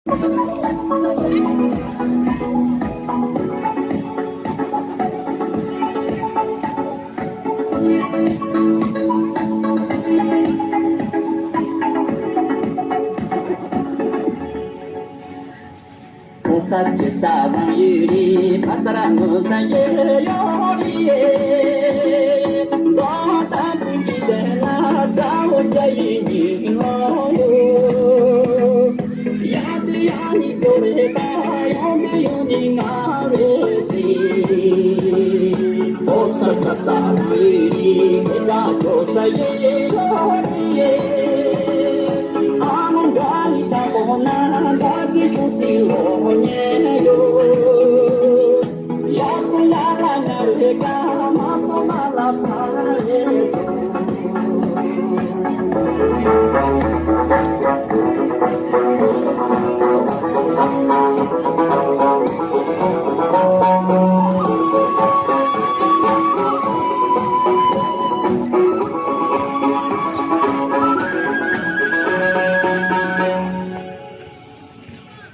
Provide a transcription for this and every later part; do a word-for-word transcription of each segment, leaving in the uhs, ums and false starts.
གོང་ས་ཆེ་ས་རང་ཡུལ་རེད། ཕ་ཏ་ར་ངོ་ས་ཡེ་ཡོ་རེད། མདོ་དང་དུང་གི་དེ་ན་དགྲ་བོ་རྒྱ་ཡི་ཉིན་ལོ་ཡོད། ཡ་དེ་ཡ་ནི་དོ་རེ་ད་ཡོང་དེ་ཡོང་ནི་ང་རེད་ཟེར། ཨོ་ས་ཚ་ས་རང་ཡུལ་རེད། དེ་ད་གོ་ས་ཡེ་ཡོ་རེད། ཨ་མ་འདྲ་ནི་ད་གོ་ན་ད་དེ་ཆུ་སི་ལོ་ཉེ་ཡོད། ཡ་སོ་ཡ་ལ་ཉ་རེ་ག་མ་སོ་མ་ལ་ཕ་རེ།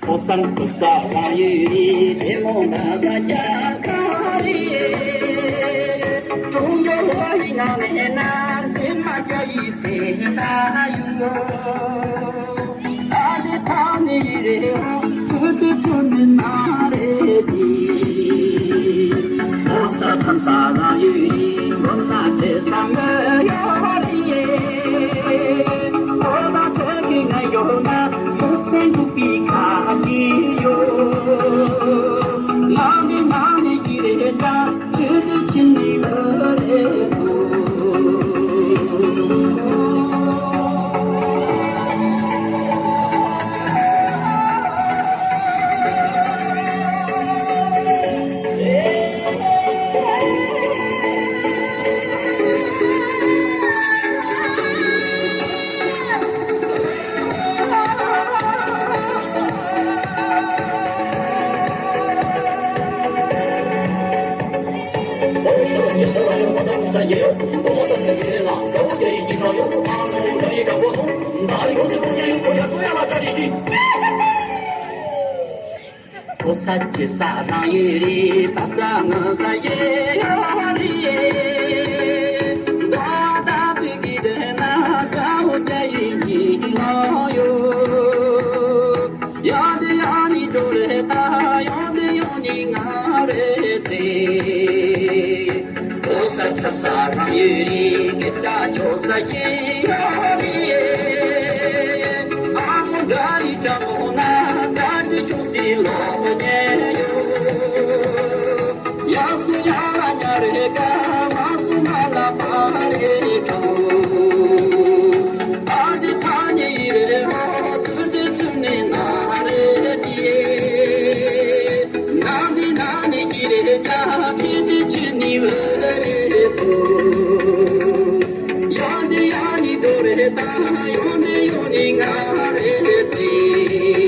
ཕོ་སང་ཕོ་ས་རང་ཡུལ་རེད། བདེ་མོ་ན་ས་རྒྱ་གར་རེད། ཀྲུང་གོ་ལོ་ཡི་ནང་ནས་ན་སེམས་མ་རྒྱ་ཡི་སེམས་ས་ཡུལ་ལོ། ཨ་ནི་ཐང་ནི་རེད། ཚུལ་དུ་ཚུལ་མིན་ན་རེད་ཅི། ཨོ་ས་ཚ་ས་རང་ཡུལ་རེད། ལོ་ན་ཚེ་ས་ངོ་ཡོད་རེད། ཨོ་ས་ཚེ་གི་ང་ཡོད་ན་ཨོ་སེང་གུ་པི་ཁ་ཅི་ཡོད། ང་ནི་ང་ནི་ཡི་རེད་ད། ཆུ་དུ་ཆུ་ནི་ལོ་རེད། ཕོ་ས་ཆེ་ས་རང་ཡུལ་རེད། ཕ་ཚ་ངོ་ས་ཡེ་ཡོ་རེད། མདོ་དང་བོད་ཀྱི་དེ་ན་དགྲ་བོ་རྒྱ་ཡི་ཡིན་ལོ་ཡོད། ཡ་དེ་ཡ་ནི་འགྲོ་རེད་ད། ཡོང་དེ་ཡོང་ནི་ང་རེད་དེ། ཨོ་ས་ཚ་ས་རང་ཡུལ་རེད། སྐད་ཆ་ཆོ་ས་ཡིན་ཡོད་རེད། ཨ་མོ་འདྲ་རི་བཀྲ་མོ་ན་འདྲ་འདྲི་ཤུགས་སི་ལོ་ཉེ་ཡོད། ཡ་སུ་ཡ་ལ་ཉ་རེ་ག་མ་སུ་མ་ལ་པ་རེ་ག་ཨ་དི་ཕ་ནི་རེ་ཧོ་ཚུར་དི་ཚུར་ནི་ན་རེ་ཅི། ན་ནི་ན་ནི་ཀི་རེ་ག་ཆི་དི་ཆི་ནི་བ་རེ་ཧོ། ཡ་དི་ཡ་ནི་དོ་རེ་ད་ཡོ་ནི་ཡོ་ནི་ང་རེ་ཅི།